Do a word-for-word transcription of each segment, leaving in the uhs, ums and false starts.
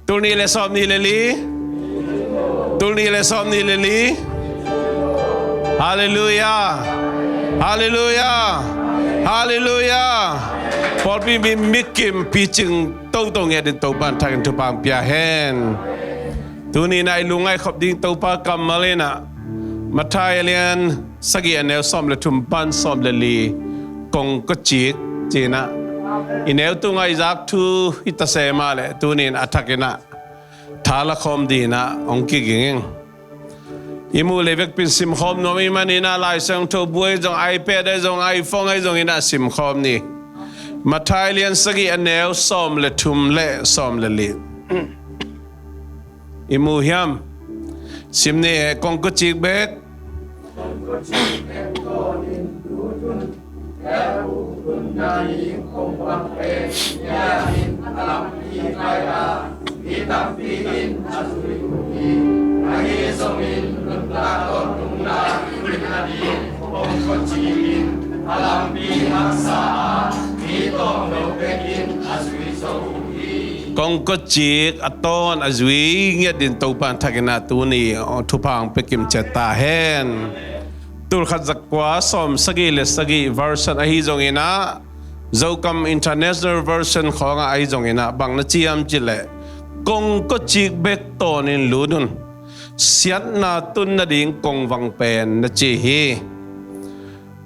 Tul nih le sawm nih le li. Tul nih le sawm nih le li. Halleluiah. Halleluiah. Halleluiah. Pawlpi mi mikim picing toto ngiat in Topa in thakin thupha pia hen. Tuni in ah i lungngaih khop ding Topa kammal in ah Matthai a lian sagih a neu sawm le thum pan sawm le li kong kawcik ci-in ah i neu tung ah i zak thu hi ta se mah leh tuni in a thakin ah tha la khawm ding in ah hong kiging ing. I muh le vekpi in simkhawm nuam i hih manin ah Lai Siangtho bu ahi zong, iPad ahi zong, iPhone ahi zongin ah simkhawm ni. Matthai lian sagih a neu sawm le thum le sawm le li. I mu hiam? Sim ni e, kong kawcik bek. Kong kawcik a tawn a zui ngiat ding Topa in thakin ah tuni thupha hong pia kim ciat ta hen. Tul khat za kua sawm sagih le sagih version ahi zongin ah, Zokam International Version khawngah ahi zongin ah bang na ci hiam cih leh, kong kawcik bek tawn in lut un, siatna tun nading kongvang pen na ci hi.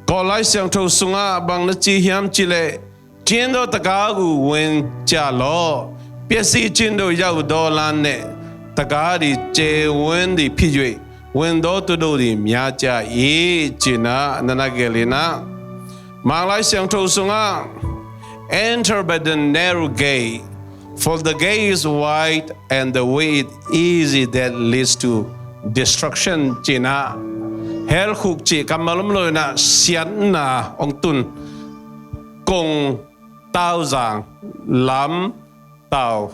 Kawl Lai Siangtho sungah bang na ci hiam cih leh, 天道的家務ဝင်ကြလော့။ ပျက်စီးခြင်းတို့ ရောက်သောလမ်းနှင့် တကားသည် ကျယ်ဝန်းသည်ဖြစ်၍ ဝင်သောသူတို့သည် များကြ၏။ ကျင်နာ နနဂဲလီနာ Mang Lai Siangtho sungah, Enter by the narrow gate, for the gate is wide and the way is easy that leads to destruction. Cin ah, hell khuk cih kammal om lo in ah, siatna hong tun kong tauzang, lam tau,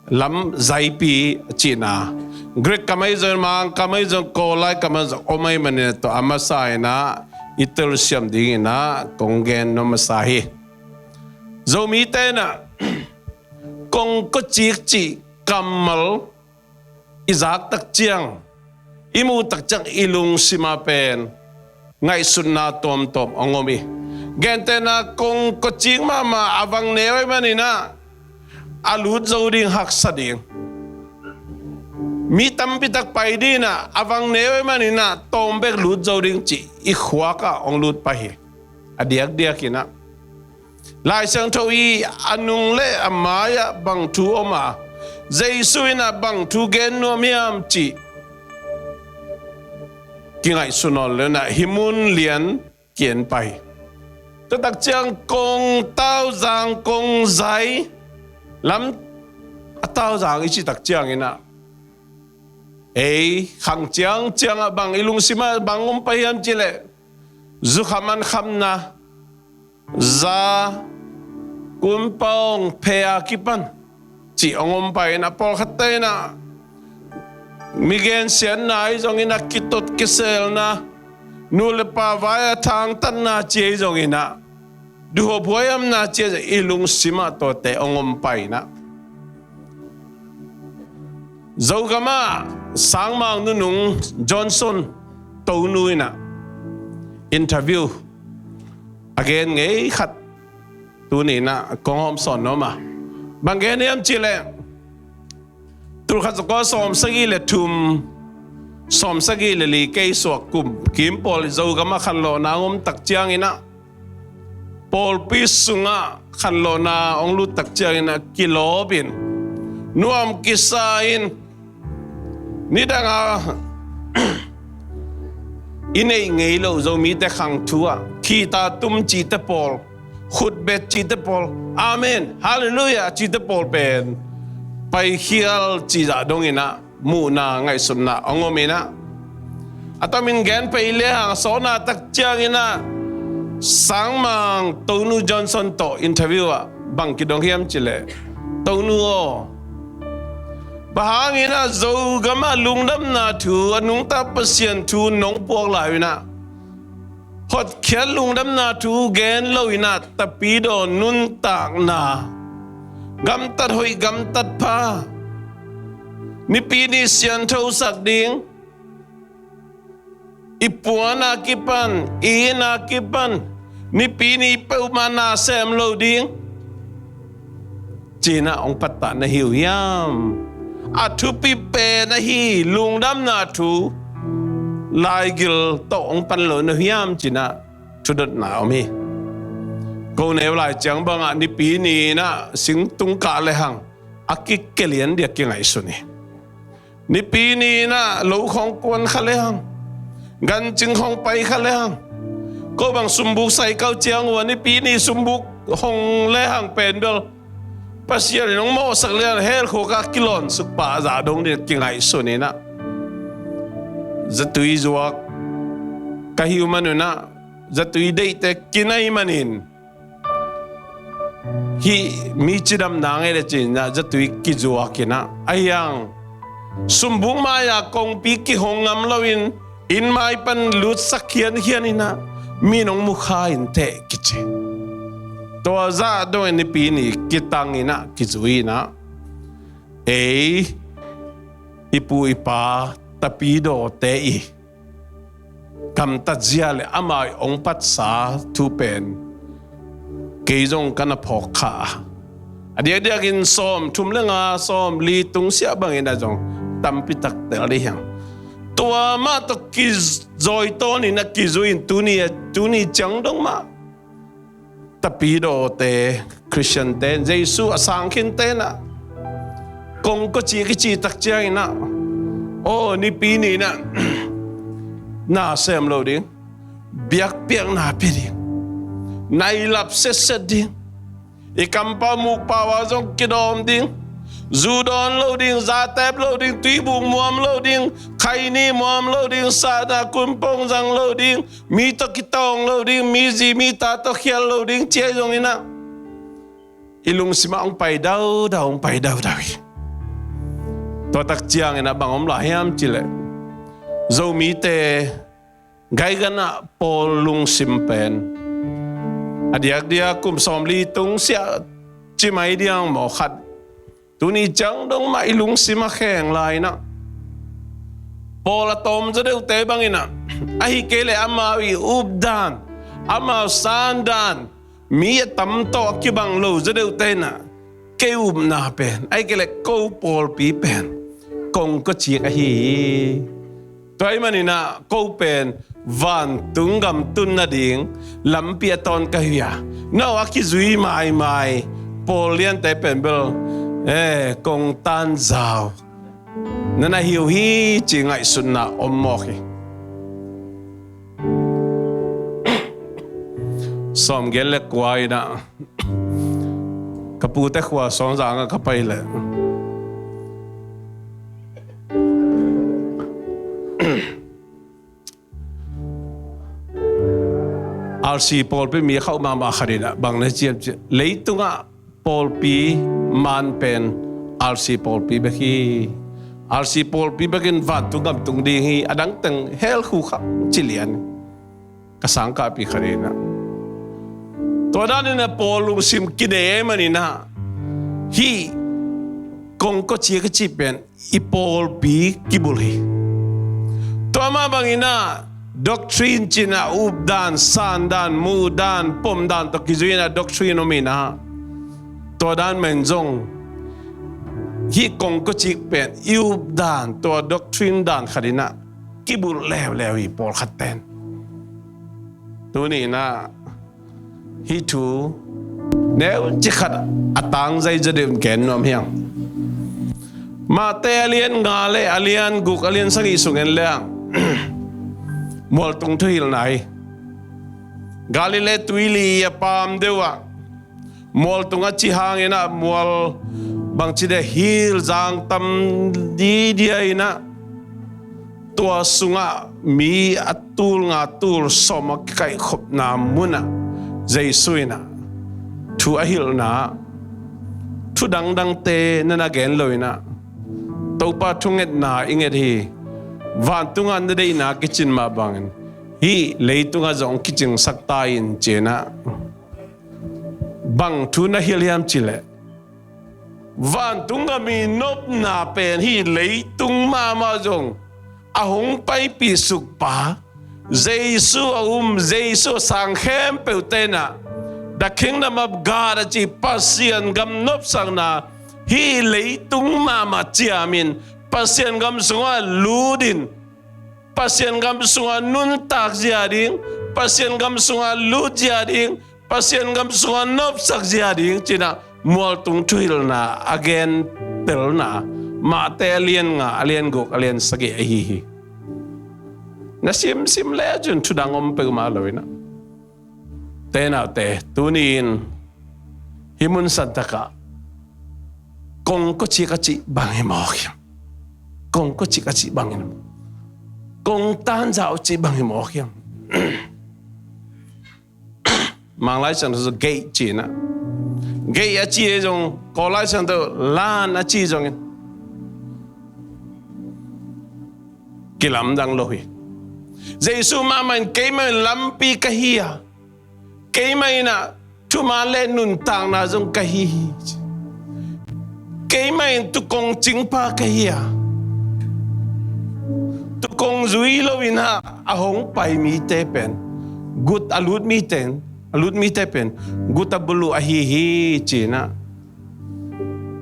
lam zaipi a cihna. Greek kam ahi zong, Mang kam ahi zong, Kawl lai kam ahi zong om ahih manin ah, tua a masa in ah i telsiam dingin ah kong gen nuam masa hi. Zomite in ah kong kawcik cih kammal i zak tak ciang, i muh tak ciang, i lungsim ah pen ngaihsutna tuamtuam hong om hi. Gentehna, kong kawcik mahmah, a vang neu ahih manin ah a lut zo ding haksa ding, mi tampi tak pai ding in ah, a vang neu ahih manin ah tawm bek lut zo ding cih i khuak ah hong lut pah hi. A diakdiak in ah Lai Siangtho i a nung le a mai ah bang thu om a, Jesu in ah bang thu gen nuam hiam cih kingaihsun nawn lo in ah hih mun lian ki-en pah hi. Tua tak ciang kong tauzang, kong zai, lam a tauzang i cih tak ciangin ah, ei khang ciangciang ah bang i lungsim ah bang om pah hiam cih leh, zukham an khamna, za, kumpawng, phe a kipan cih hong om pah in ah, pawlkhatte in ah mi gensiatna ahi zongin ah, kitot kiselna, nu le pa vai a thangtatna ci ahi zongin ah, duhhuap huaihamna ci ahi zong, i lungsim ah tuate hong om pah in ah, Zogam ah Sangmang nunung Johnson Tonu in ah interview a gen ngei khat tuni in ah kong hawmsawn nuam a. Bang gen hiam cih leh, tul khat za kua sawm sagih le thum, sawm sagih le li kei suak kum kim pawl Zogam ah khanlawhna hong om tak ciangin ah, pawlpi sungah khanlawhna hong lut tak ciangin ah kilawp in, nuam kisa in, nidang a i neih ngei loh Zomite khang thu ah, khita tum cihte pawl, khutbet cihte pawl, amen, halleluiah cihte pawl pen paikhial cih zah dongin ah muhna ngaihsutna hong om in ah, a tomin gen pah lehang, a sawtna tak ciangin ah Sangmang Tonu Johnson tawh interview ah bang kidong hiam cih leh, Tonu aw, bang hangin ah Zogam ah lungdamna thu, a nungta Pasian thu nong puak lai uh in ah, hotkhiat lungdamna thu gen lo in ah, tapidaw nuntakna, gamtat hoih gamtat pha, Nipi ni sianthosak ding, i puan a kipan, i inn a kipan, Nipi ni peuhmah na sem lo ding, ci-in ah hong pattah na hi uh hiam? A thupi pen ahi lungdamna thu laigil tawh hong pan lo na uh hiam, ci-in ah thudotna om hi. Ko neu lai ciang bangah Nipi ni-in ah singtung kah lehang a kikelian dia kingaihsun hi. Nipi ni-in ah lo khawng kuan kha lehang, gancing khawng pai kha lehang, ko bang sumbuk sai kau ciang uh a Nipi ni sumbuk hong lehang pen bel Pasian in hong mawhsak lian hell khuk ah kilawn suk pah zah dong ding kingaihsun in ah, zatui zuak ka hi uh manun ah, zatui deihte kinai manin, hih mi cidamna ngei le ci-in ah zatui kizuak in ah, ahi hang sumbuk mai-a kongpi kihong ngam loin inn mai pan lutsak khiankhian in ah, mi in hong mukha inteh kici. Tua zah dongin Nipi ni kitang in ah kizui in ah, ei, i pu i pa tapidawte i gamtat zia le amau i hong patsa thu pen kei zong ka na phawk kha a. A diakdiakin sawmthum le nga, sawmli tungsiah bangin ah zong tampi tak tel dih hiang. Tua mah tawh kizawitawn in ah kizui in tuni, tuni ciang dong mah tapidawte, Khristiante, Jesu a sangkhinte in ah kongkawci a kici tak ciangin ah, aw, Nipi ni-in ah na sem lo ding, biakpiakna pia ding, nailap setset ding, i kampau mukpau ah zong kidawm ding, zu dawn lo ding, za tep lo ding, tuibuk muam lo ding, khaini muam lo ding, sahna kumpong zang lo ding, mi tawh kitawng lo ding, mi zi mi ta tawh khial lo ding, ci-a zong in ah, i lungsim ah hong pai daudau, hong pai daudau hi. Tua tak ciangin ah bang om lai hiam cih leh, Zomite gaigan ah Paul lungsim pen a diakdiak kum sawmli tungsiah ci mai ding maw, khat, tuni ciang dong mah i lungsim a kheng lai in ah, Paul a tawm zaw deuhte bangin ah, ahih kei leh amau i updan, amau sandan, mi a tam tawh a kibang lo zaw deuhte in ah, kei upna pen, ahih kei leh ko pawlpi pen kongkawcik ahi hi. Tua ahih manin ah ko pen vantung gam tun nading lampi a tawn ka hi a, no a kizui maimai pawl liante pen bel, eh, kong tanzau na na hi uh hi, ci ngaihsutna om mawk hi. Sawmgiat le kua in ah ka pute khua Sawngzang ah ka pai leh, R C pawlpi mi khauh mahmah khat in ah bang na ci hiam cih leh, leitungah pawlpi man pen R C pawlpi bek hi. R C pawlpi bekin vantung gam tung ding hi, a dang teng hell khuk kha ci lian. Ka sangkahpih khat in ah, tua danin ah Paul lungsim kinei ahih manin ah, hih kongkawcik a kici pen i pawlpi kibulh hi. Tua mah bangin ah doctrine ci-in ah updan, sandan, muhdan, pomdan tawh kizui in ah doctrine om in ah, tua dan mah in zong hih kongkawcik pen i updan, tua doctrine dan khat in ah kibulh leuleu hi pawlkhat ten. Tuni in ah hih thu neuci khat a tangzai zaw deuh in gen nuam hi hang. Mate a lian nga le a lian guk, a lian sagih sung en lehang mualtung thuhilhna hi. Galilee tuili a paam deuh ah mualtung a cih hangin ah mual bangci deh hil zang tam didia in ah, tua sungah mi a tul nga tul sawm a kikaihkhopna munah Jesu in ah thu a hilhna, thu dangdangte na na gen lo in ah, Topa thungetna i nget hi. Vantungah na deihna kicin mah bangin hih leitungah zong kicingsak ta in, ci-in ah bang thu na hilh hiam cih leh, Vantung gam i nopna pen hih leitung mahmah zong a hong paipih sukpa, Jesu a um, Jesu a sang khempeuhte in ah, the kingdom of God a ci Pasian gam nopsakna hih leitung mahmah ciamin, Pasian gam sungah lutin, Pasian gam sungah nuntak zia ding, Pasian gam sungah lut zia ding, Pasian gam sungah nopsak zia ding ci-in ah mualtung thuhilhna a gentelna Mate a lian nga, a lian guk, a lian sagih ahi hi. Na simsim le cun thudang om peuhmah lo in ah. Te naute, tuni-in hih mun santakah kongkocik a cih bang hi mawk hiam? Kongkocik a cih bang hi mawk. Kongtanzau a cih bang hi mawk hiam? Mang Lai Siangtho gate ci-in ah. Gate a ci hi zong, Kawl Lai Siangtho lan a ci zongin kilamdang lo hi. Jesu mahmah in keimah in lampi ka hi a, keimah in ah thuman le nuntakna zong ka hi hi. Keimah in tukong cingpa ka hi a, tukong zui lo in ah a hong pai mite pen, gut a lut mite, a lut mite pen gut a buluh ahi hi ci-in ah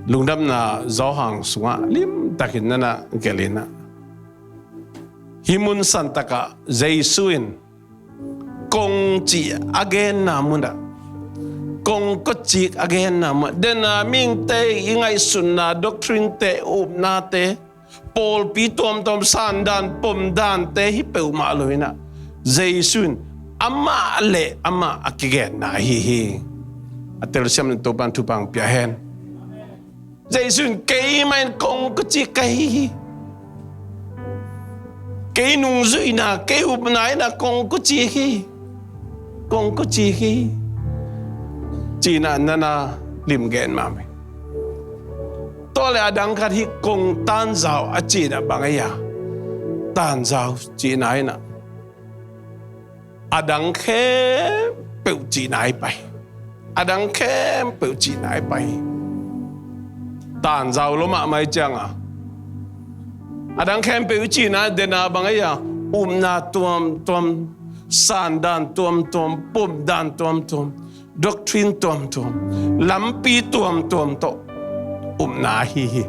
Lungdamna Johan sungah limtakin na na gelh in ah. Hih mun santakah Jesu in kong cih a genna munah, kongkocik a genna munah, den a mihingte i ngaihsutna, doctrine-te, upnate, pawlpi tuamtuam, sandan, pomdante hi peuhmah lo in ah, Jesu in amah le amah a kigenna ahi hi. A telsiam in Topa'n thupha pia hen. Jesu in keimah in kongkocik ka hi hi. Kei nungzuihna, kei upna in ah kongkocik hi. Kongkocik hi. Ci-in ah na na limgen mahmah hi. Tua le a dang khat hih kongtanzau a cihna bang ahi a? Tanzau cihna in ah a dang khempeuh cihna ahi pai. A dang khempeuh cihna ahi pai. Tanzau lo mahmah ciang a, a dang khempeuh cihna den a bang ahi a? Upna tuamtuam, sandan tuamtuam, pomdan tuamtuam, doctrine tuamtuam, lampi tuamtuam tawh upna ahi hi.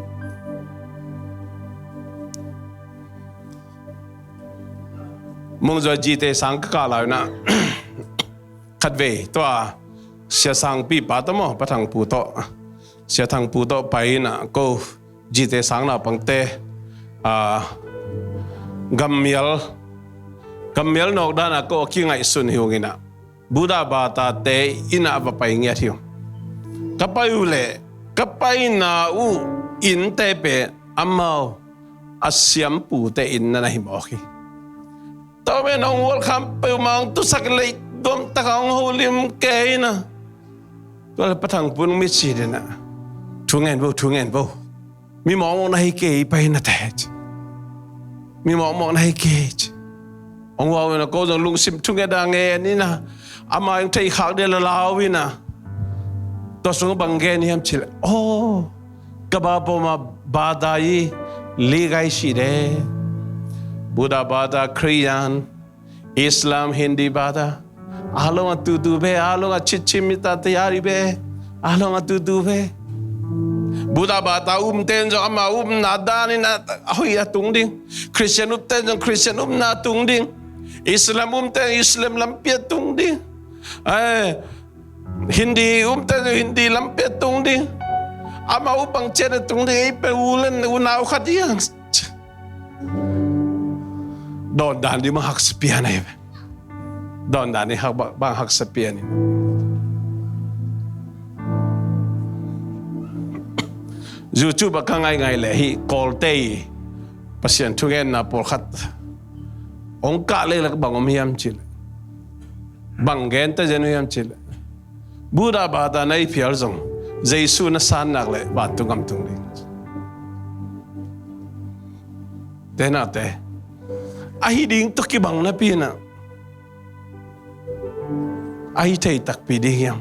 Mungzuai Zite sang ka kah lai-in ah, khatvei tua Sia Sangpi pa tawh maw, Pa Thangpu tawh, Sia Thangpu tawh pai in ah, ko Zite sang naupangte, a, gammial, gammial nawk dan ah ko a kingaihsun hi ung in ah, Buddha bata-te inn ah va pai ngiat hi ung. Ka pai uh leh, ka paina uh innte pen amau a siampute inn na na hi mawk hi. Tua pen hong welcome peuhmah, hong tusak, lei duamtak a hong holim kei in ah. Tua leh Pa Thangpu in mitsi den ah, thu ngen vo, thu ngen vo. Mi mawkmawk na hi kei, pai na te ci. Mi mawkmawk na hi kei ci. Hong vau in ah, ko zong lungsim thunget a ngen in ah, ama hong thei khak ding a lau in ah. Tua sungah bang gen hiam cih leh, oh, ka bapawm a bata hi li gai si de. Buddha bata, Khristian, Islam, Hindi bata, a lawng a tutu ve, a lawng a chit chit mita tayari ve, a lawng a tutu ve. Buddha bata umte in zong ama upna dan in a hoih a tung ding. Khristian upte in zong Khristian upna tung ding. Islam umte in Islam lampi a tung ding. Eh, Hindi umte in zong Hindi lampi a tung ding. Ama up bang ciat a tung ding, ei pen u le unau khat hi hang. Dawn dan ding bang haksa pian ahi ve. Dawn dan ding hak, bang, bang haksa pian hi. YouTube ah ka ngaih ngaih leh hih Kawlte i Pasian thugenna pawlkhat hong kah leh lak bang om hiam cih leh, bang gente zen uh hiam cih leh, Buddha bata na i phial zong Jesu na san nak leh vantung gam tung ding. Te nate, ahi ding tawh kibang napi in ah, ahi thei takpi ding hiam?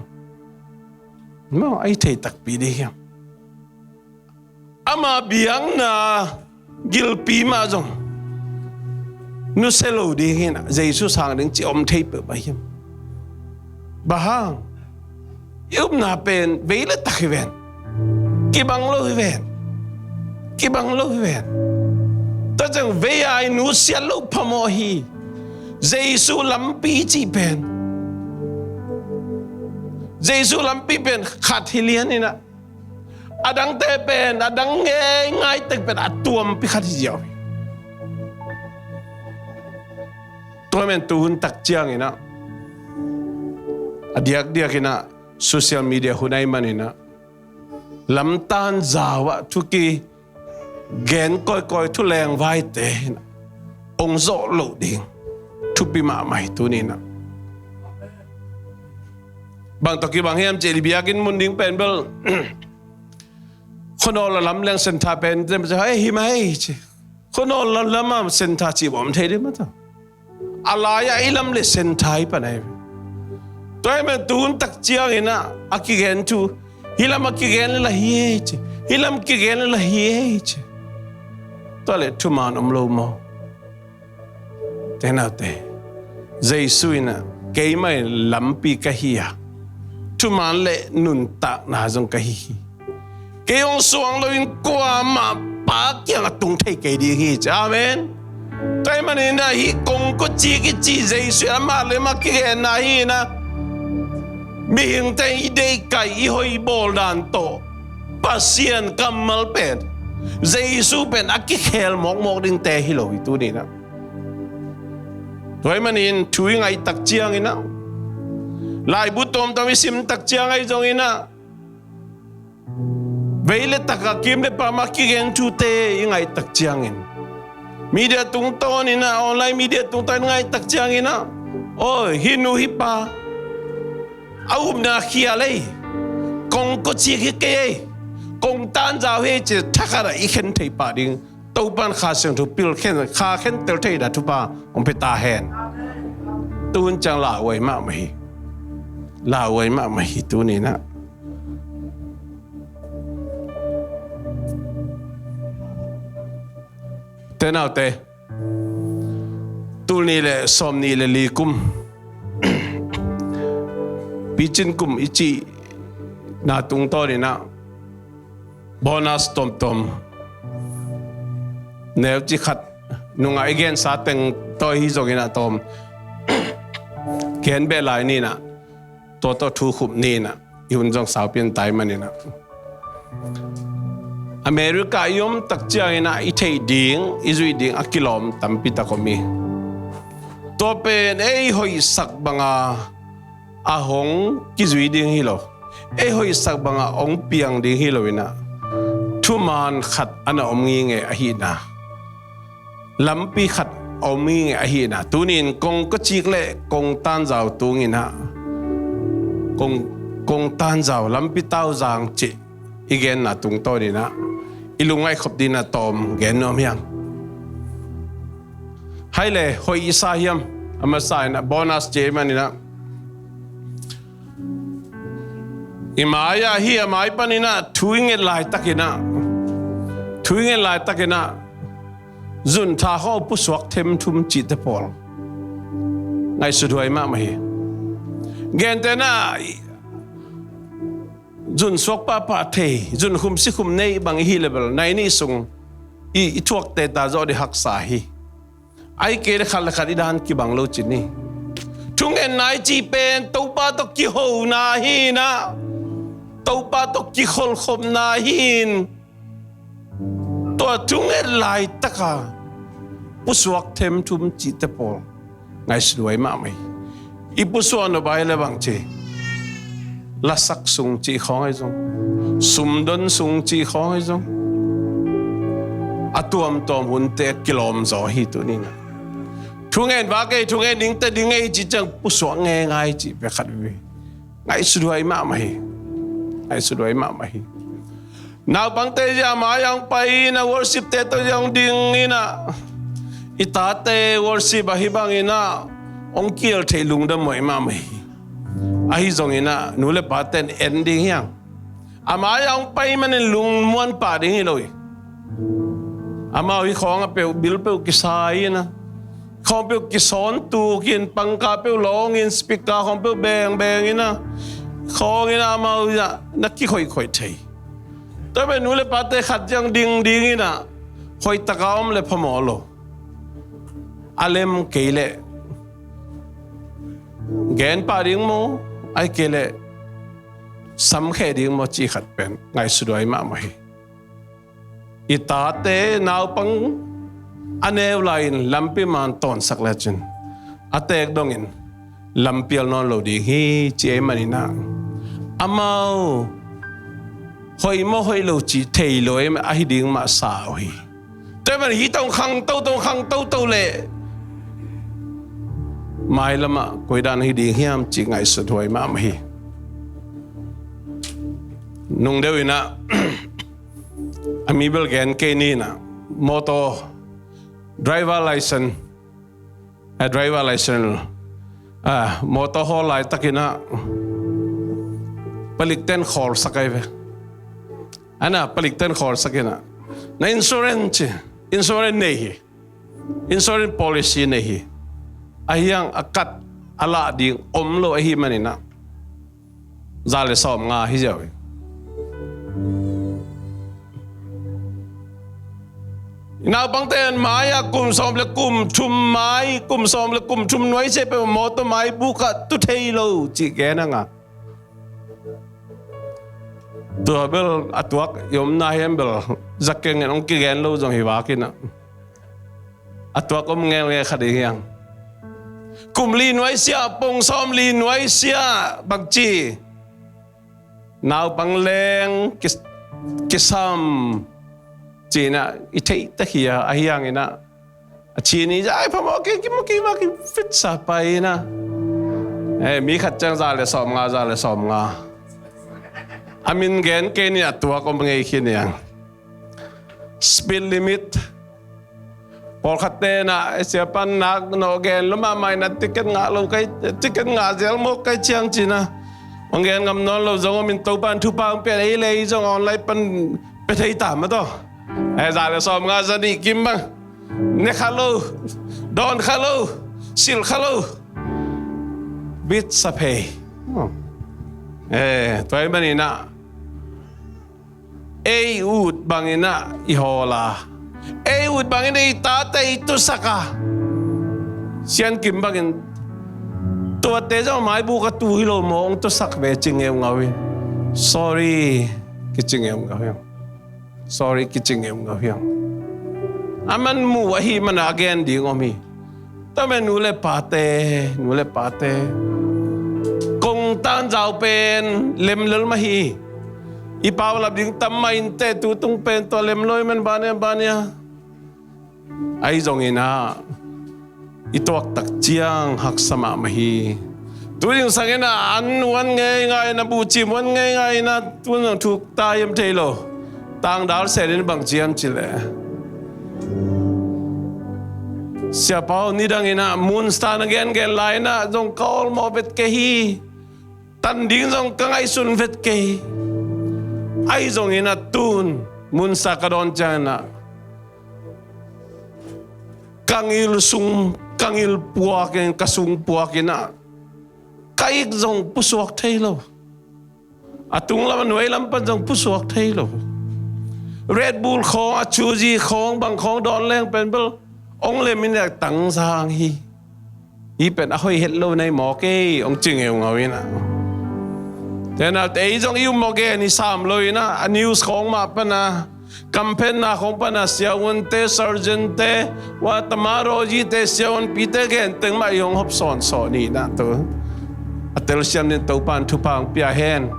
Maw, ahi thei takpi ding hiam? Ama biakna gilpi mah zong nusia lo ding hi na, Jesu sang ding ci om thei peuh mah hiam? Bang hang? I upna pen vei le tak hi ven. Kibang lo hi ven. Kibang lo hi ven. Tua ciang vei a i nusiat loh phamawh hi. Jesu lampi cih pen, Jesu lampi pen khat hi lian hi na, a dangte pen, a dang ngeingai tek pen a tuampi khat hi ziau hi. Tua men tuhun tak ciangin ah, a diakdiakin ah, social media hun ahih manin ah, lamtan zau ah thu kigen kawikawi, thu lengvaite in ah ong zawh loh ding thupi mahmah hi tuni in ah. Bang tawh kibang hiam cih leh, biakinn mun ding pen bel, khuanawl a lam leng centre pen, hei, hi mah hei ci. Khuanawl a lam a centre cih bawm thei ding mah ta. A lai-ah i lam le centre hi pan ahi. Tua ahih manin tuhun tak ciangin ah, a kigen thu, hih lam a kigen le lah hi ei ci, hih lam kigen le lah hi ei ci. Tua leh thuman om lo maw? Te naute, Jesu in ah, keimah in lampi ka hi a, thuman le nuntakna zong ka hi hi. Kei hong suang loin kuamah Pa kiangah tung thei kei ding hi ci. Amen. Tua ahih manin ah, hih kongkocik i cih Jesu in amah le amah kigenna hi in ah, mihingte i deihkaih, i hoih bawl dan tawh Pasian kammal pen, Jesu pen a kikhel mawkmawk dingte hi lo hi tuni in ah. Tua ahih manin thu i ngaih tak ciangin ah, laibu tuamtuam i sim tak ciang ahi zongin ah, vei le tak a kim le pam a kigen thute i ngaih tak ciangin, media tungtawnin ah, online media tungtawnin i ngaih tak ciangin ah, oi, hih nu hih pa a upna khial ei, kongkocik hi kei ei, kongtan zau hi ei ci thakhat ah i khen thei pah ding, Topa'n Kha Siangtho pil khen, kha khentel theihna thupha hong pia ta hen. Tuhun ciang lauhuai mahmah hi. Lauhuai mahmah hi tuni in ah. Te naute, tul nih le sawmnih le li kum, picin kum i cihna tungtawnin ah, bonus tuamtuam, neu ci khat, nungah i gensa teng tawh hi zongin ah tawm, gen beh lai ni in ah, tua tawh thu khup ni in ah, i hun zong saupi ta ahih manin ah, America i om tak ciangin ah i theih ding, i zuih ding a kilawm tampi tak om hi. Tua pen ei hoihsak banga a hong kizui ding hi lo, ei hoihsak banga hong piang ding hi lo in ah, thuman khat a na om ngingei ahihna, lampi khat a om ngingei ahihna, tuni in kongkocik le kongtan zau tungin ah, kong, kongtan zau, lampi tauzang cih i genna tungtawnin ah, i lungngaih khop dingin ah tawm gen nuam hiam? Hai le, hoih i sa hiam? A masa in ah, bonus ci ahih manin ah, i mai-ah, hih a mai panin ah thu i nget laitakin ah, thu i nget laitakin ah, zun tha khawng pusuak themthum cihte pawl ngaihsut huai mahmah hi. Gentehna, zun suak pahpah thei, zun khum si khum nei bang i hih leh bel, nai nih sung i, i thuakte ta zawh ding haksa hi. Ahih kei leh khat le khat i dan kibang lo cin hi. Thungetna i cih pen Topa tawh kihona hi in ah, Topa tawh kikholhkhopna hi in, tua thunget laitaka pusuak themthum cihte pawl ngaihsut huai mahmah hi. I pusuak nop a hi leh bang ci, lasak sung cih khawng ahi zong, sumdon sung cih khawng ahi zong, a tuamtuam hunte kilawm zaw hi tuni in ah. Thungen vak ei, thungen ding teh ding ei cih ciang pusuak ngeingai cih pek khat ve. Ngaihsut huai mahmah hi. Ngaihsut huai mahmah hi. Naupangte zia mai-ah hong pai in ah, worship-te tawh zia hong ding in ah, i tate worship ahi bangin ah hong kihel theih lungdam huai mahmah hi. Ahi zongin ah nu le pate'n en ding hi hang. A mai-ah hong pai manin lungmuan pah ding hi lo hi. Amau hi khawng a peuh, bil peuh kisai in a, khawng peuh kisawn tuk in, pangkah peuh lawng in, speaker khawng peuh bengbeng in a, khawng in a amau hi a na kikhoihkhoih thei. Tua pen nu le pate khat ciang ding ding in a, hoih taka om le phamawh lo. A lem kei leh gen pah ding maw, ahih kei leh samkheh ding maw cih khat pen ngaihsut huai mahmah hi. I tate naupang a neu lai-in lampi man tawnsak lecin a teek dongin lampial nawn lo ding hi ci ahih manin a, amau hoih maw hoih lo cih thei lo ahih manin ahi ding mah sa uh hi. Tua ahih manin hih tawh khang toto, tawh khang toto leh mailamah koi dan ahi ding hiam cih ngaihsut huai mahmah hi. Nung deuh in a a mi bel gen kei ni in a, motor driver license, a driver license, a motor hawl laitak in a palik ten khawlsak ahi ve. A na palik ten khawlsak in a, na insurance ci, insurance nei hi, insurance policy nei hi. Ahi hang a kat a lah ding om lo ahih manin a za le sawmnga hi ziau hi. I naupangte in mai-ah kum sawm le kum thum mai, kum sawm le kum thum nuai sia peuh motor mai buk ah tu thei lo cih gen hang a, tua bel a tuak i omna hiam bel za keng in hong kigen lo zong hi vak in a, a tuak om ngelngel kha ding hi hang. Kum li nuai sia, pung sawm li nuai sia, bangci naupang leng ki, kisam ci in a i theih tak hi a, ahi hang in a a ci ni zai phamawh kei, kimawh kei mah kifitsa pai in a. Eh, mi khat ciang za le sawmnga, za le sawmnga. A min gen kei ni a tuak om ngei khin hi hang. Speed limit. Pawlkhat te in a, eh, siapa nak nawh gen lua mahmah in a ticket ngah lo kei, ticket ngah zel mawk kei ciang ci in a. Hong gen ngam nawn lo zong om in Topan thupha hong piak ei le ei zong online pan pia thei ta mah tawh. Eh, za le sawmnga za nih kim bang. Ne kha lo, dawn kha lo, silh kha lo. Bit sa phei. Eh, tua ahih manin a ei ut bangin a i hawl a, ei ut bangin a i tate i tusak a, Sian Kim bangin tuate zong mai buk a tu hi lo maw, hong tusak ve ci ngeungau in. Sorry, kici ngeungau in. Sorry, kici ngeungau hi hang. A man mu ahih man a gen ding om hi. Tua man nu le pate, nu le pate, kong tanzau pen lem lel mah hi. I paulap ding tam mah inteh, tu tung pen tua lem lo hi man, bania bania. Ahi zongin a i tuak tak ciang haksa mahmah hi. Tu ding sangin a an uan ngeingai in a, buhcim uan ngeingai in a, tu zong thuk ta hiam thei lo. Tangdal senin bang ciam ci leh, siapa aw, nidangin a Moon Star na gengen lai in a zong ka awlmawh vet kei hi. Tan ding zong ka ngaihsun vet kei hi. Ahi zongin a tun Moon Star ka dawn ciangin a ka ngil sung, ka ngil puak in, ka sung puak in a, ka ik zong pusuak thei lo. A tung lam a nuai lam pan zong pusuak thei lo. Red Bull khawng, a chuzi khawng, bang khawng dawn leng pen bel hong lem in a tangzang hi. Hih pen a hoih het lo na hi mawk ei, hong ci ngeungau in a. Tua in a ei zong i um mawk ei, i sam lo in a, a news khawng mah pan a, kamphenna khawng pan a siavuante, sergeant-te, ua tama rawzite, siavuanpite gen teng mah i hong hop sawnsawn hi in a tu. A telsiam ding Topan thupha hong pia hen.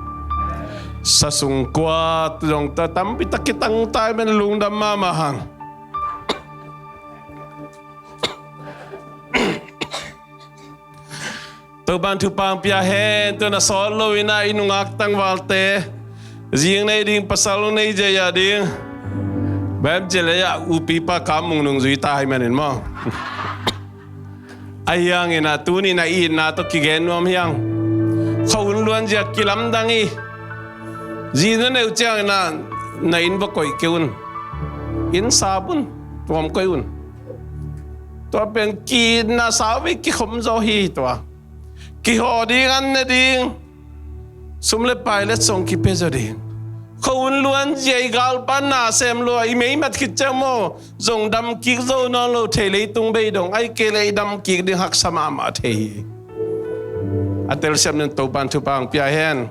Sa sung kua tu zong ta tampi tak kitang tai men lungdam mahmah hang. Topan thupha hong pia hen, tu na sawt lo in a i nungak tangvalte, zi nei ding, pasal nei zia ding. Bem ci leh a upipa kam mung nung zui ta hi manin maw. Ahi hangin a tuni in a i itna tawh kigen nuam hi hang. Khuahun luanzia kilamdang hi. Zi na neih ciangin a na inn va koih kei un. inn sap un, tuam koih un. Tua pen ki-itna sau vei kikhom zaw hi tua. Kihawh ding, an ne ding, sum le pai le song kipia zaw ding. Khuahun luan zia i galpa na sem lua i meimat khit ciang maw, zong dam kik zo nawn lo thei, leitung bei dong, ahih kei leh i dam kik ding haksa mahmah thei hi. A telsiam dingin Topa'n thupha hong pia hen.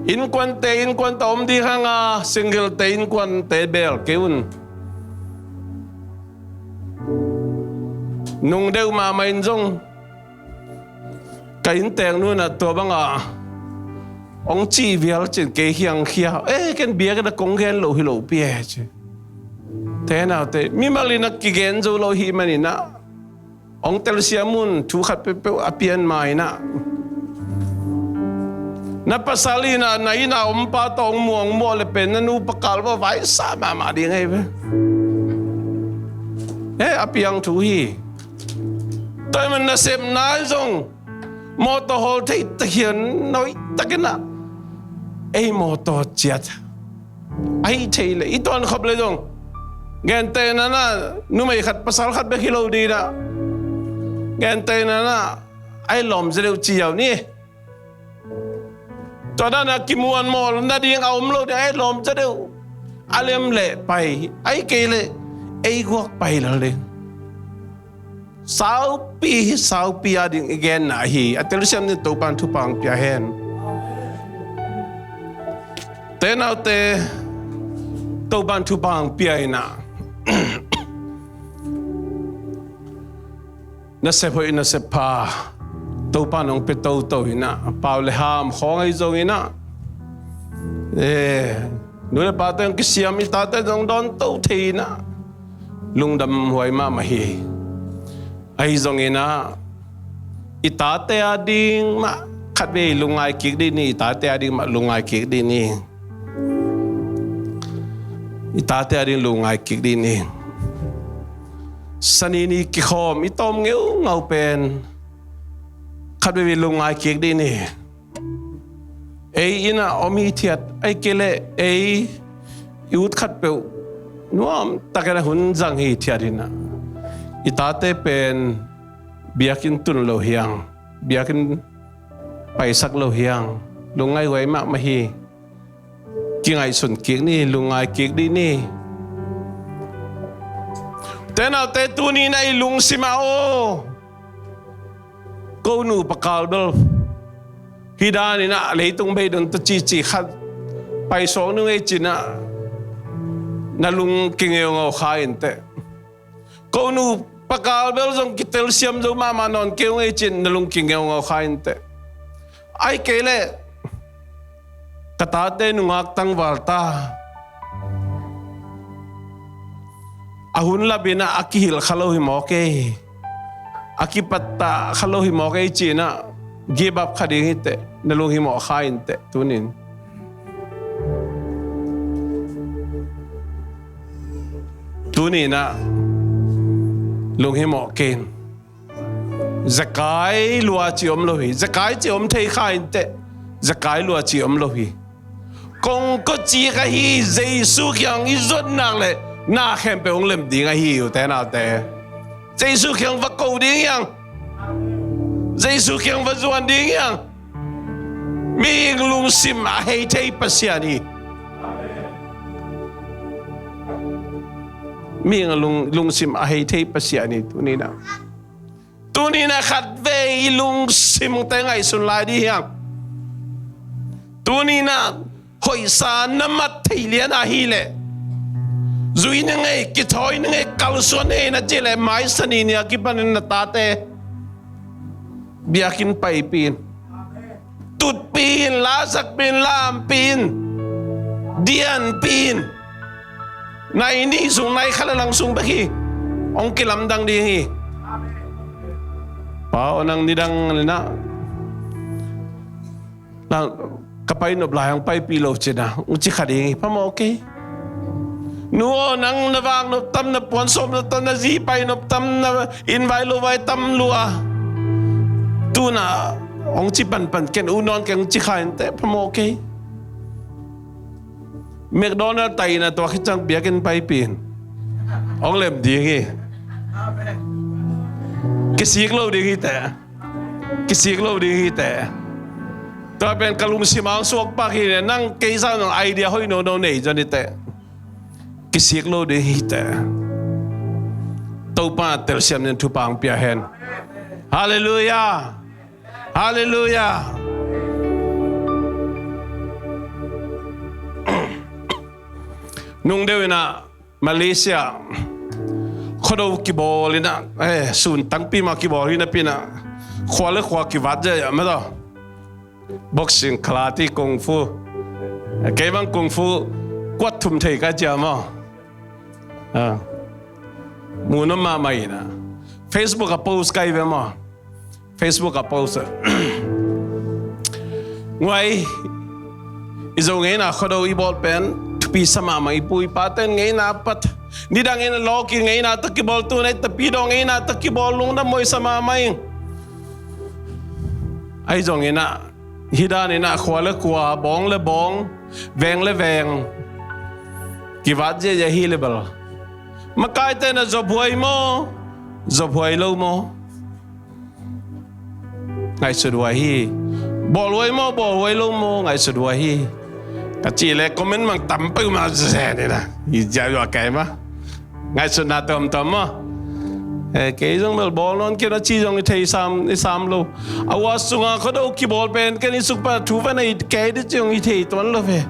Innkuante innkuan tawh om ding hang a, single te innkuante bel kei un. Nung deuh mahmah in zong ka innteeknu in ah tua bangah hong cih vial cin kei kiang khia. Eh, ken biakinn ah kong gen loh hi lo pi e ci. Te naute, mimal in ah kigen zo lo ahih manin ah hong telsiam un, thu khat peuhpeuh a pian ma in ah. Na pasal in ah na inn ah om pa tawh hong muang mawh le pen na nu pakal va vaisa mahmah ding ahi ve. Eh, a piang thu hi. Tua ahih manin nasepna zong mawtaw hawl thei tak hian, nawi takin ah ei mawtaw ciat. Ahih thei leh i tuan khop leh zong, gentehna in ah numei khat pasal khat bek hi lo ding in ah, gentehna in ah ei lawm zaw deuh ci ziau ni. Tua dan a kimuanmawh nading a om lo ding, ei lawm zaw deuh. A lem leh pai, ahih kei leh ei guak pai lel ding. Saupi hi, saupi a ding i genna ahi. A telsiam dingin Topa'n thupha hong pia hen. Te naute, Topa'n thupha hong pia in ah, nasep hoih nasep pha Topa'n hong pia toto in ah, pau le ham khawng ahi zongin ah, eh, nu le pate hong kisiam, i tate zong dawn to thei in ah, lungdam huai mahmah hi. Ahi zongin ah, i tate a ding mah khatvei lungngai kik dih ni, i tate a ding mah lungngai kik dih ni. I tate a ding lungngai kik dih ni. Sanini kikhawm i tawm ngeungau pen khatvei lungngai kik dih ni. Ei inn ah om hithiat, ahih kei leh ei i ut khatpeuh nuam takin a hun zang hithiat in ah, i tate pen biakinn tun lo hiang, biakinn paisak lo hiang, lungngai huai mahmah hi. Kingaihsun kik ni, lungngai kik dih ni. Te naute, tuni in ah i lungsim ah aw, ko nu pakal bel hih dan in ah leitung bei dong ta cici khat paisuak nung ei cin ah, na lung kingeungau kha inteh. Ko nu pakal bel zong kitelsiam zo mahmah nawn kei ung ei cin, na lung kingeungau kha inteh. Ahih kei leh ka tate nungak tangval ta, a hun lap in ah a kihilh kha lo hi mawk ei. A kipattah kha lo hi mawk ei ci in ah give up kha ding hiteh, na lunghimawh kha inteh tunin. Tuni in ah lunghimawh kei in. Zekai lua ci om lo hi. Zekai ci om thei kha inteh. Zekai lua ci om lo hi. Kongkocik ahi Jesu kiang i zot nak leh na khempeuh hong lem ding ahi uh, te naute. Jesu kiang va ko ding hiang. Jesu kiang va zuan ding hiang. Mihing lungsim a hei thei Pasian hi. Mihing a lung, lungsim a hei thei Pasian hi tuni in ah. Tuni in ah khatvei i lungsim te ngaihsun lai dih hiang. Tuni in ah hoihsa na mat thei lian ahih leh, zui na ngei, kithawi na ngei, kalsuan na ngei na cih leh, mai Sani ni a kipanin na tate biakinn paipih in. Tutpih in, lasakpih in, lampih in, dianpih in. Nai nih sung, nai khat le lang sung bek hi. Hong kilamdang ding hi. Pa aw, nang nidang in ah, nang ka pai nop lai hong paipih lo cin ah, hong ci kha ding hi. Phamawh kei. Nu aw, nang na vak nop tam, na puan sawp nop tam, na zi pai nop tam, na inn vai lo vai tam lua. Tu in ah hong ci panpan, ken ut nawn keng, hong ci kha inteh, phamawh kei. McDonald taihna tua khit ciang biakinn paipih in hong lem ding hi. Kisik lo ding hi teh. Kisik lo ding hi teh. Tua pen ka lungsim ah hong suak pak hi. Nang kei zah nong idea hoih nono nei zong hi teh. Kisik lo ding hi teh. Topa telsiam nin thupha hong pia hen. Halleluiah. Halleluiah. Nung deuh in ah Malaysia Khuado kibawl in ah, eh, sun tangpi mah kibawl hi napi in ah, khua le khua kivat zia mah tawh. Boxing, karate, kung fu. Kei bang kung fu kuat thum thei ka ci a maw. Ah. Mu nuam mahmah in ah. Facebook ah post ka hi ve maw. Facebook ah post. Nguai, i Zo ngeina Khuado i bawl pen thupi sa mahmah, i pu i pate'n ngeina a pat. Nidang in ah lawki ngeina tawh kibawl, tu-in ah i Tapidaw ngeina tawh kibawl, lungdam huai sa mahmah ing. Ahi zongin ah, hih dan in ah khua le khua, bawng le bawng, veng le veng kivat ziahziah hi leh bel, makaite'n ah zop huai maw, zop huai lo maw, ngaihsut huai hi. Bawl huai maw, bawl huai lo maw, ngaihsut huai hi. Ka cih leh comment mang tam peuhmah zen in ah, i ziau a kai mah. Ngaihsutna tuamtuam maw. Eh, kei zong bel bawl nawn kei na ci zong i thei sam, i sam lo. A ua sungah Khuado kibawl pen ken i suk pan thu pen a it kei ding ci zong i thei tuan lo ve.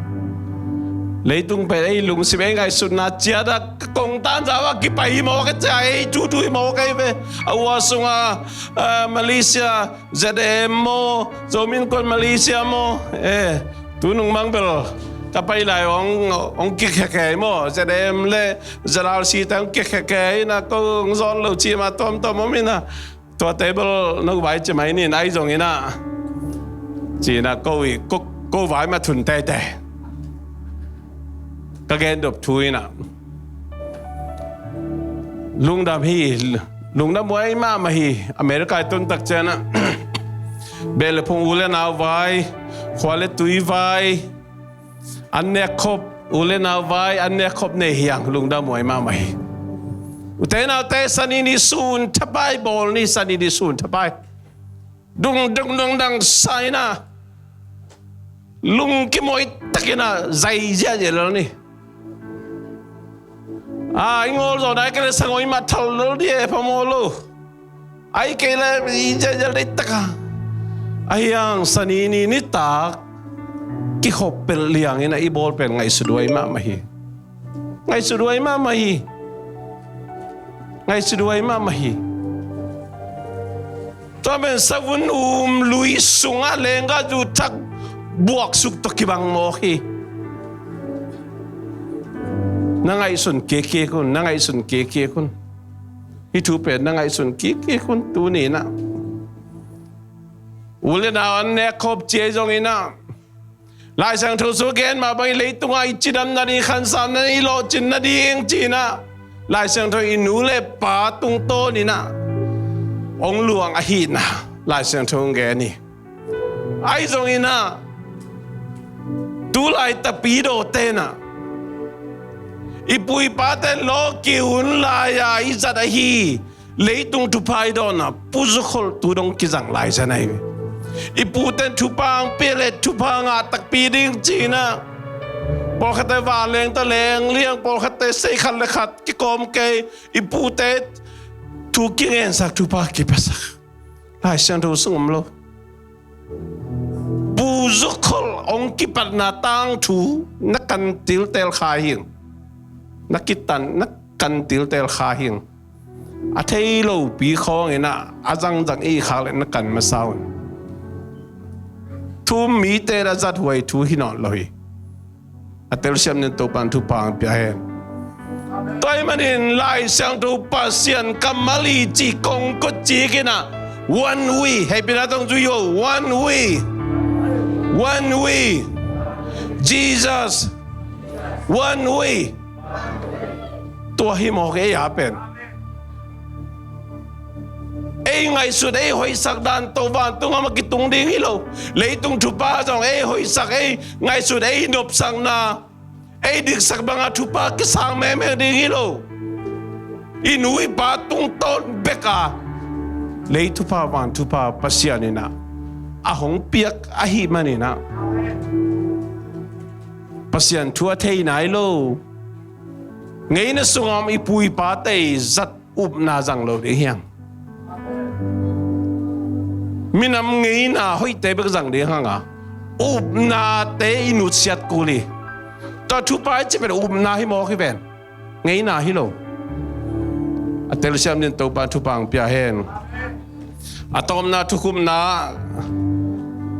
Leitung pen ei lungsim, ei ngaihsutna ciat a kong tanzau a kipai hi maw ka ci a, ei tutu hi maw ka hi ve. A ua sungah, eh, Malaysia Z A M maw, Zomi Innkuan Malaysia maw, eh, tu nung bang bel ka pai lai hong, hong kikhekhei maw, Z A M le Z R C te hong kikhekhei in ah, ko hong zawn lo ci mah tuamtuam om in ah, tuate bel no vai ci mai ning, ahi zongin ah, ci in ah ko i, ko, ko vai mah thun teitei. Ka gen dop thu in ah, lungdam hi, lungdam huai mahmah hi. America i tun tak ciang ah, beh le phung, u le nau vai, khua le tui vai, an nek khop, u le nau vai, an nek khop nei hi hang, lungdam huai mahmah hi. Ute naute, Sani ni sun thapai bawl ni, Sani ni sun thapai. Dung, dung, dung, dang sa in ah, lung kimawi tak in ah zai ziahziah lel ni. Ah, i ngawl zaw nai kei leh sangawi mah thal lel ding e, phamawh lo. Ahih kei leh i ziahziah dei tak a. Ahi hang Sani ni nitak kikhop pelh liang in ah i bawl pen ngaihsut huai mahmah hi. Ngaihsut huai mahmah hi. Ngaihsut huai mahmah hi. Tua pen savun um lui sungah lenggahzu thak buaksuk tawh kibang mawk hi. Na ngaihsun kikkik un, na ngaihsun kikkik un. Hih thu pen na ngaihsun kikkik un tuni in ah. U le nau an nek khop ci ahi zongin ah, Lai Siangtho sung gen mah bangin leitungah i cidam nading, khansam nading, i lawhcin nading ci in ah, Lai Siangtho i nu le pa tungtawn in ah hong luang ahihna Lai Siangtho hong gen hi. Ahi zongin ah, tulai Tapidawte in ah, i pu i pate lawki hun lai-a i zat ahi leitung thupha i dawnna Pu Zu Khol tu dong kizang lai zen ahi ve. I pute in thupha hong pia leh thupha ngah takpi ding ci in ah, pawlkhatte vanleng tawh leng liang, pawlkhatte sei khat le khat kikawm kei, i pute thu kingensak, thupha kipiasak. Lai Siangtho sung om lo. Pu Zu Khol hong kipatna tangthu na kan tiltel kha hing. Na kitan, na kan tiltel kha hing. A thei lopi khawng in ah, a zangzang i khak leh na kan masa un. Thu um mite in a zat huai thu hi nawn lo hi. A telsiam nin Topa'n thupha hong pia hen. Tua ahih manin Lai Siangtho Pasian kammal hi cih kong kut cik in ah, one way, hehpihna tawh zui un, one way. One way. Jesus. One way. Tua hi mawk ei a pen. Ei ngaihsut, ei hoihsak dan tawh vantung gam ah kitung ding hi lo. Leitung thupha zong ei hoihsak, ei ngaihsut, ei nopsakna, ei diksak banga thupha kisang mengmeng ding hi lo. I nu i pa tungtawn beka lei thupha van thupha Pasian in ah a hong piak ahih manin ah Pasian thu a thei nai lo. Ngeina sunga om i pu i pate i zat upna zang lo ding hiam? Minam ngeina hoihte bek zang ding hanga upnate i nutsiat kul hi. Tua thupha i cih pen upna hi mawk hi ven. Ngeina hi lo. A telsiam din Topa thupha hong pia hen. A tawpna thukhupna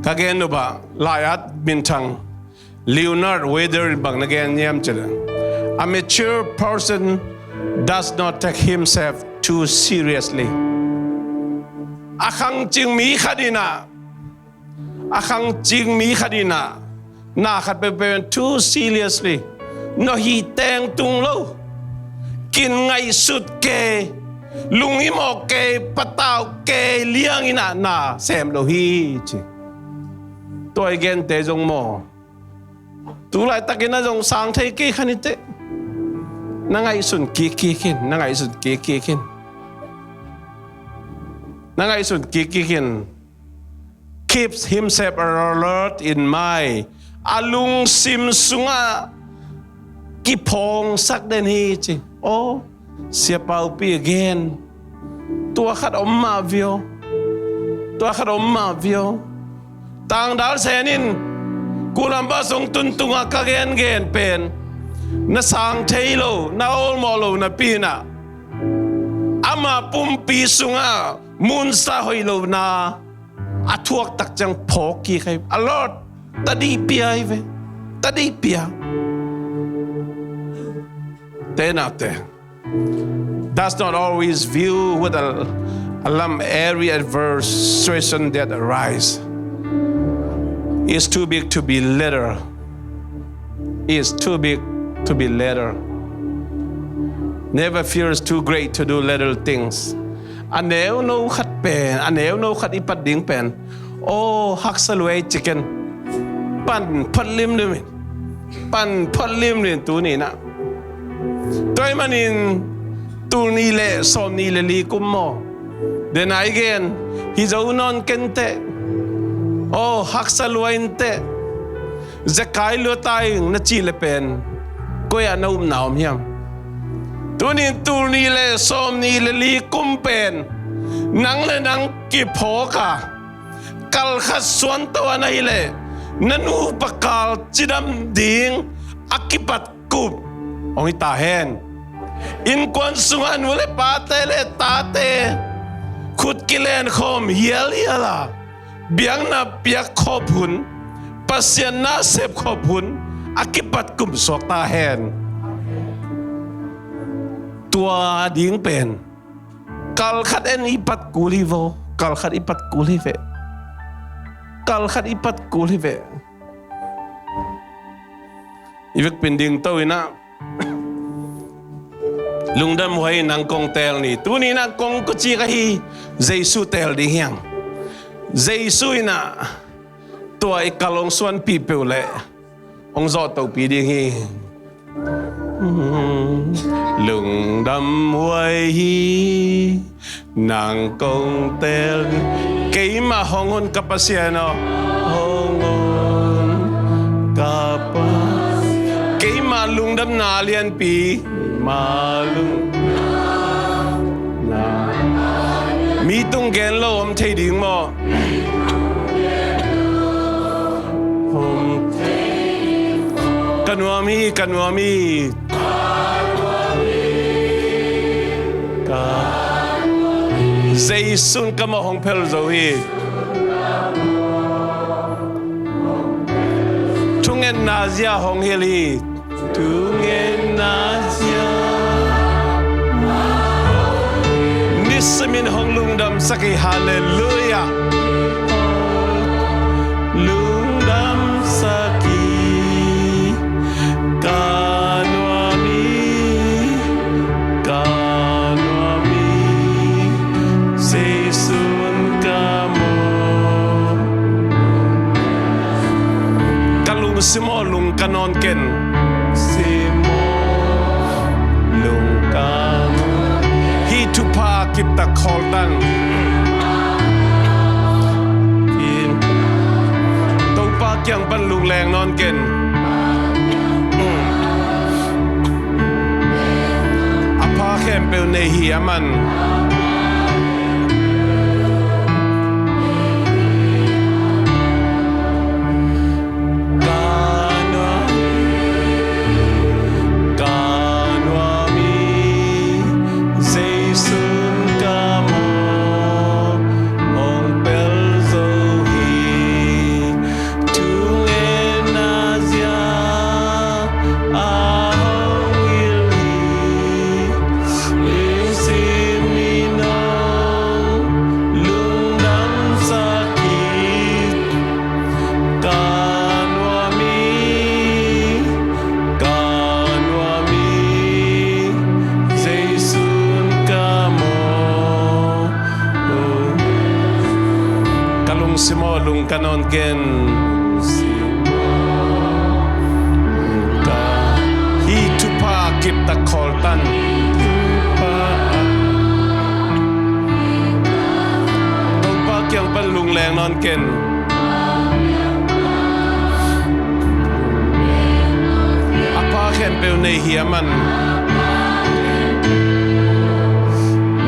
ka gen uh bah lai-at minthang Leonard Wilder in bang na gen hiam cih leh, "A mature person does not take himself too seriously." A khangcing mi khat in ah, a khangcing mi khat in ah na khat peuhpeuh in too seriously, na hi teng tung lo. Kin ngaihsut kei, lunghimawh kei, patau kei liang in ah na sem lo hi ci. Tua i gente zong maw, tu laitakin a zong sang thei kei kha ni teh. Na ngaihsun kikkik in, na ngaihsun kikkik in. Na ngaihsun kikkik in. Keeps himself alert in mind. A lungsim sungah kiphawngsak den hi ci. Aw, Sia Paupi a gen, tua khat om mah vio. Tua khat om mah vio. Tangdal sen in, kulam ba song tun tunga ka gengen pen, na sang thei lo, na awlmawh lo napi in ah, ama pumpi sungah munsa hoih lo na a thuak tak ciang phawk kik hi. A lot. Tadih pia hi ve. Tadih pia. Te nate does not always view with a, a lump every adverse situation that arise. Is too big to be little. Is too big to be little. Never feels too great to do little things. A neuno khat pen, a neuno khat i pat ding pen, aw, haksa lua ei ci ken. Pan phot limlim in. Pan phot limlim in tuni in ah. Tua ahih manin tul nih le sawm nih le li kum maw, den a i gen hi zo nawn ken teh. Aw, haksa lua in teh. Zekai lua ta ing na cih le pen, koi ah na upna om hiam? Tunin tul nih le sawm nih le li kum pen nang le nang kiphawk a, kal khat suanto a na hi leh na nupa kal cidam ding a kipat kup hong hi ta hen. Innkuan sungah nu le pate le tate khut kilenkhawm hialhial a, biakna piak khop hun, Pasian na sep khop hun a kipat kum suak ta hen. Tua ding pen kal khat en i pat kul hi vo. Kal khat i pat kul hi ve. Kal khat i pat kul hi ve. I vekpi in dingto in ah, lungdam huai in nang kong teel ni. Tuni in ah kong kua ci ka hi, Jesu teel ding hiam? Jesu in ah tua i kal hong suanpih peuh leh hong zawhtopi ding hi. Lungdam huai hi, nang kong teel. Keimah hong hun ka Pasian aw, hong hun ka Pasian. Keimah lungdamna lianpi, keimah lungdamna. Mi tung gen lo om thei ding maw? Om thei. Ka nuam hi, ka nuam hi. Ka Jesu'n ka mawh hong phel zo hi. Thungetna zia hong hilh hi. Thungetna zia. Nisimin hong lungdamsak hi. Halleluiah. Lungdamsak hi. Ka nuam hi, ka nuam hi, Jesu'n ka mawh. Ka lungsim aw lungka nawn ken. Khawltan. Topa kiang pan lungleng nawn ken. A pha khempeuh nei hi a man. Ka nuam hi, ka nuam hi, Jesu'n ka mawh hong pel zo hi. Thungetna zia a hong hilh hi. Lungsim in hong lungdamsak hi. Ka nuam hi, ka nuam hi, Jesu'n ka mawh. Ka lungsim aw, lung ka nawn ken. Ka hi thupha kiptak khawltan. Topa kiang pan lungleng nawn ken. A pha khempeuh nei hi a man.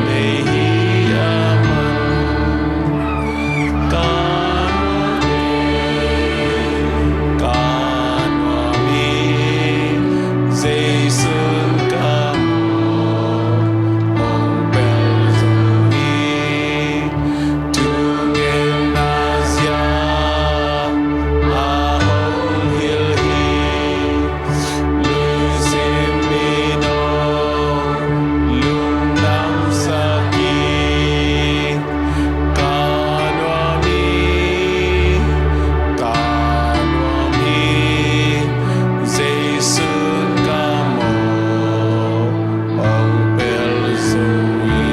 Nei hi a man. Ka nuam hi, ka nuam hi, Jesu'n ka mawh hong pel zo hi. Thungetna zia a hong hilh hi. Lungsim in hong lungdamsak hi. Ka nuam hi, ka nuam hi, Jesu'n ka mawh hong pel zo hi.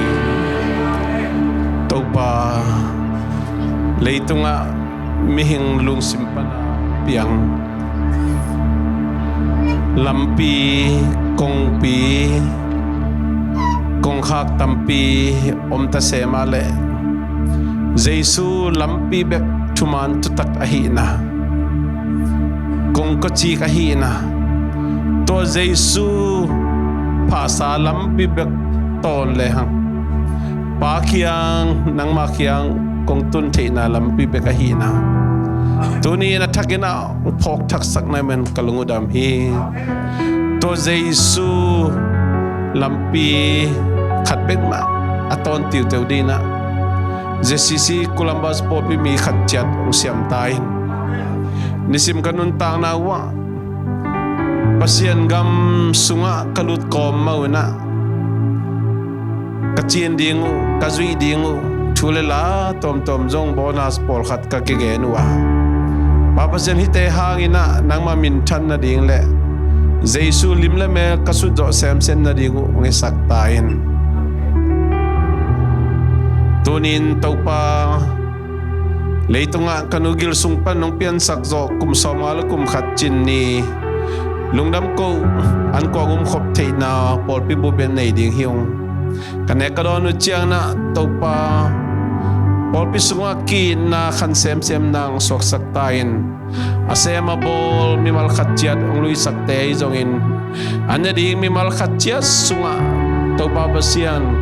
Topa, leitungah mihing lungsim pana piang lampi, kongpi, kongkhak tampi om ta se mah leh, Jesu lampi bek thuman thutak ahihna, kongkacik ahihna, tua Jesu phahsa lampi bek tawn lehang Pa kiang, nangmah kiang kong tun theihna lampi bek ahihna, tuni in a thakin a phawk thaksak na hi man ka lung uh dam hi. Tua Jesu lampi khat bek mah a tawn tiuteu dingin ah Z C C Columbus pawlpi mi khat ciat hong siam ta in, nisim ka nuntakna uh ah Pasian gam sungah ka lut kawm mah un ah ka cin ding uh, ka zuih ding uh, thu le la tawmtawm zong bonus pawlkhat ka kigen uh a, Pa Pasian, hihte hangin ah nangmah minthan nading le Jesu lim le mel ka sut zawh semsem nading uh hong hisak ta in. Tuni in Topa, leitungah ka nu gil sung pan nong piansak zawh kum sawmnga le kum khat cin ni, lungdam ko, an kuang umkhop theihna pawlpi bup in nei ding hi ung. Ka nek ka dawn uh ciangin ah Topa, pawlpi sungah ki-itna khan semsem nang suaksak ta in. A sem a bawl mimal khat ciat hong luisakte ahi zongin, an ne ding mimal khat ciat sungah Topa Pasian,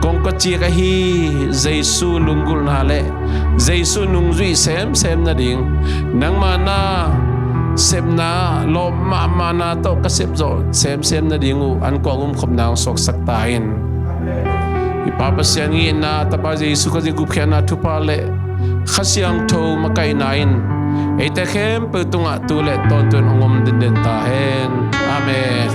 kongkacik ahi Jesu lunggulhna le Jesu nungzuih semsem nading, nangmah na sepna lawp mahmahna tawh ka sepzawh semsem nading uh an kuang umkhopna hong suaksak ta in. I Pa Pasian ngihna, Tapa Jesu Khazih gupkhiatna thupha le Kha Siangtho makaihna in eite khempeuh tungah tu le tawntung hong om denden ta hen. Amen.